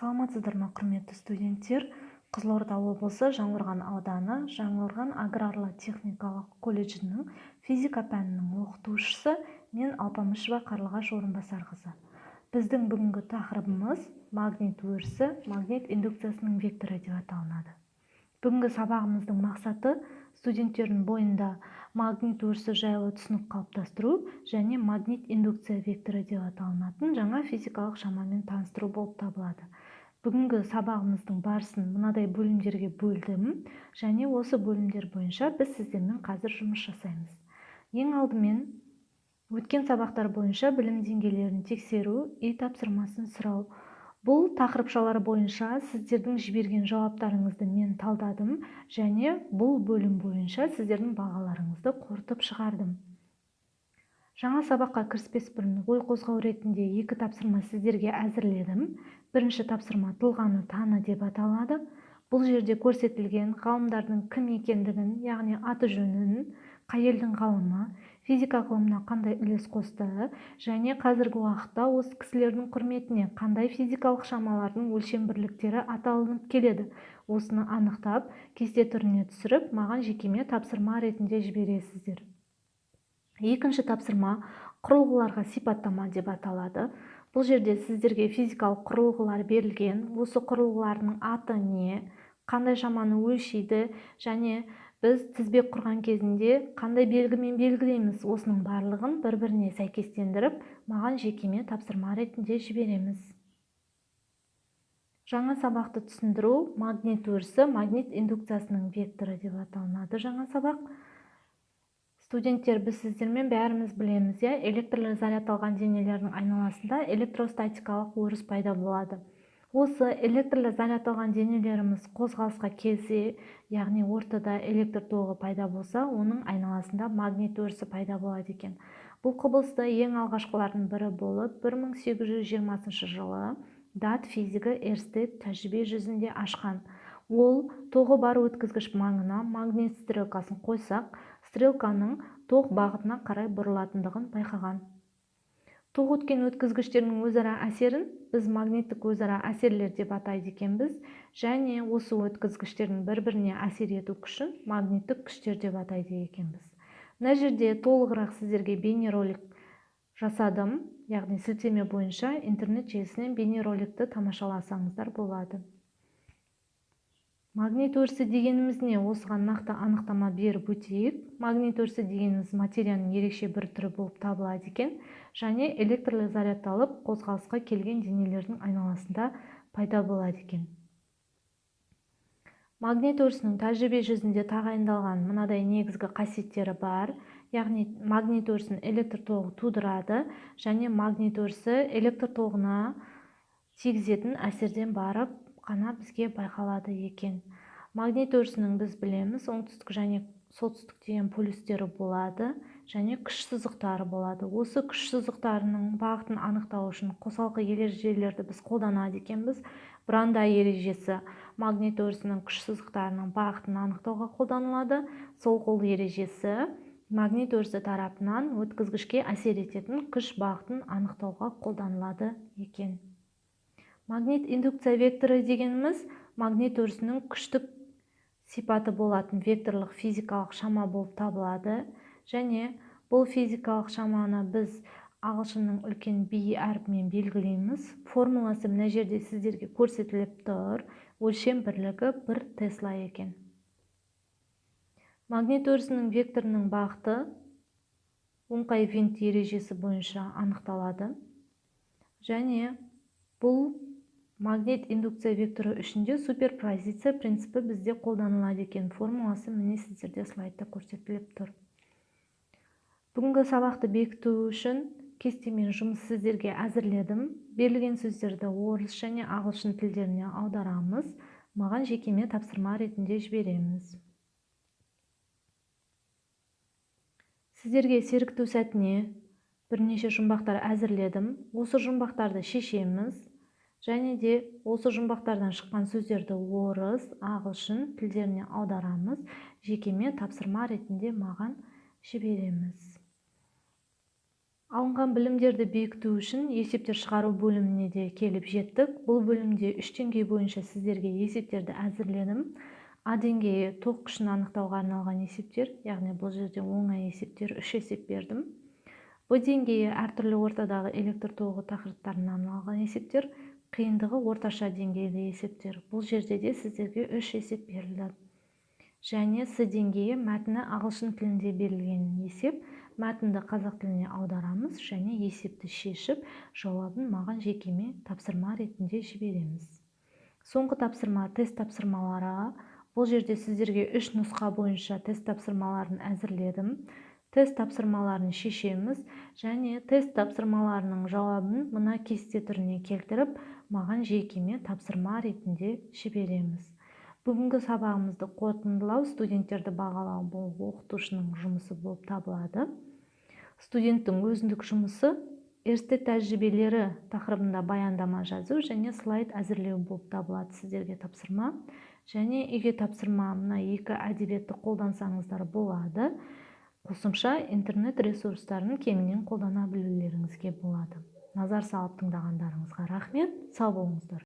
Саламатсыздар ма, құрметті студенттер! Қызылорда облысы, Жаңақорған ауданы, Жаңақорған аграрлы-техникалық колледжінің физика пәнінің оқытушысы мен, Алпамышева Қарлығаш Орынбасарқызы. Біздің бүгінгі тақырыбымыз магнит өрісі, магнит индукциясының векторы деп аталынады. Бүгінгі сабағымыздың мақсаты – студенттердің бойында магнит өрісі жайлы түсінік қалыптастыру және магнит индукция векторы деп аталынатын жаңа физикалық шамамен таныстыру болып табылады. Бүгінгі сабағымыздың барысын мынадай бөлімдерге бөлдім және осы бөлімдер бойынша біз сіздермен қазір жұмыс жасаймыз. Ең алдымен өткен сабақтар бойынша білім деңгейлерін тексеру, үй тапсырмасын сұрау. Бұл тақырыпшалар бойынша сіздердің жіберген жауаптарыңызды мен талдадым және бұл бөлім бойынша сіздердің бағаларыңызды қорытып шығардым. Жаңа сабаққа кіріспес бұрын ой қозғау ретінде екі тапсырма сіздерге әзірледім. Бірінші тапсырма «Тұлғаны таны» деп аталады. Бұл жерде көрсетілген ғалымдардың кім екендігін, яғни аты жөнін, қай елдің ғалымы, физика ғылымына қандай үлес қосты және қазіргі уақытта осы кісілердің құрметіне қандай физикалық шамалардың өлшем бірліктері аталынып келеді, осыны анықтап, кесте түріне түсіріп, маған жекеме тапсырма ретінде жібересіздер. Екінші тапсырма «Құрылғыларға сипаттама» деп аталады. Бұл жерде сіздерге физикалық құрылғылар берілген. Осы құрылғылардың аты не, қандай шаманы өлшейді және біз тізбек құрған кезінде қандай белгімен белгілейміз, осының барлығын бір-біріне сәйкестендіріп, маған жекеме тапсырма ретінде жібереміз. Жаңа сабақты түсіндіру: магнит өрісі, магнит индукциясының векторы деп аталынады жаңа сабақ. Студенттер, біз сіздермен бәріміз білеміз, иә, электрлі зарядталған денелердің айналасында электростатикалық өріс пайда болады. Осы электрлі зарядталған денелеріміз қозғалысқа келсе, яғни ортада электр тоғы пайда болса, оның айналасында магнит өрісі пайда болады екен. Бұл құбылысты ең алғашқылардың бірі болып 1820 жылы дат физигі Эрстед тәжірибе жүзінде ашқан. Ол тоғы бар өткізгіш маңына магнит стрелкасын қойсақ, стрелканың тоқ бағытына қарай бұрылатындығын байқаған. Тоқ өткен өткізгіштердің өзара әсерін біз магниттік өзара әсерлер деп атайды екенбіз және осы өткізгіштердің бір-біріне әсер ету күшін магниттік күштер деп атайды екенбіз. Мына жерде толығырақ сіздерге бейнеролик жасадым, яғни сілтеме бойынша интернет желісінен бейнероликті тамашаласаңыздар болады. Магнит өрісі дегеніміз не? Осыған нақты анықтама беріп өтейік. Магнит өрісі дегеніміз материяның ерекше бір түрі болып табылады екен және электрлі зарядталып, қозғалысқа келген денелердің айналасында пайда болады екен. Магнит өрісінің тәжірибе жүзінде тағайындалған мынадай негізгі қасиеттері бар, яғни магнит өрісін электр тоғы тудырады және магнит өрісі электр тоғына тигізетін әсерден барып қана бізге байқалады екен. Магнит өрісінің, біз білеміз, оңтүстік және солтүстік деген полюстері болады және күш сызықтары болады. Осы күш сызықтарының бағытын анықтау үшін қосалқы ережелерді біз қолданады екенбіз. Бранда ережесі магнит өрісінің күш сызықтарының бағытын анықтауға қолданылады. Сол қол ережесі магнит өрісі тарапынан өткізгішке әсер ететін күш бағытын анықтауға қолданылады екен. Магнит индукция векторы дегеніміз магнит өрісінің күштік сипаты болатын векторлық физикалық шама болып табылады және бұл физикалық шаманы біз ағылшынның үлкен B әрпімен белгілейміз. Формуласы мына жерде сіздерге көрсетіліп тұр. Өлшем бірлігі 1 тесла екен. Магнит өрісінің векторының бағыты оңқай винт ережесі бойынша анықталады және бұл магнит индукция векторы үшін де суперпозиция принципі бізде қолданылады екен. Формуласы, міне, сіздерде слайдта көрсетіліп тұр. Бүгінгі сабақты бекіту үшін кестемен жұмыс сіздерге әзірледім. Берілген сөздерді орыс және ағылшын тілдеріне аударамыз, маған жекеме тапсырма ретінде жібереміз. Сіздерге серікту сәтіне бірнеше жұмбақтар әзірледім. Осы жұмбақтарды шешеміз және де осы жұмбақтардан шыққан сөздерді орыс, ағылшын тілдеріне аударамыз, жекеме тапсырма ретінде маған жібереміз. Алынған білімдерді бекіту үшін есептер шығару бөліміне де келіп жеттік. Бұл бөлімде үш деңгей бойынша сіздерге есептерді әзірледім. А деңгейі – тоқ күшін анықтауға арналған есептер, яғни бұл жерде оңай есептер, үш есеп бердім. Б деңгейі – әртүрлі ортадағы электр тоғы тақырыптарына арналған есептер, қиындығы орташа деңгейлі есептер. Бұл жерде де сіздерге үш есеп берілді. Және С деңгейі – мәтіні ағылшын тілінде берілген есеп. Мәтінді қазақ тіліне аударамыз және есепті шешіп, жауабын маған жекеме тапсырма ретінде жібереміз. Соңғы тапсырма – тест тапсырмалары. Бұл жерде сіздерге үш нұсқа бойынша тест тапсырмаларын әзірледім. Тест тапсырмаларын шешеміз және тест тапсырмаларының жауабын мына кесте түріне келтіріп, маған жекеме тапсырма ретінде жібереміз. Бүгінгі сабағымызды қорытындылау: студенттерді бағалау – бұл оқытушының жұмысы болып табылады. Студенттің өзіндік жұмысы Эрстед тәжірибелері тақырыбында баяндама жазу және слайд әзірлеу болып табылады сіздерге тапсырма. Және үйге тапсырма: мына екі әдебиетті қолдансаңыздар болады, қосымша интернет ресурстарын кеңінен қолдана білулеріңізге болады. Назар салып тыңдағандарыңызға рахмет, сау болыңыздар!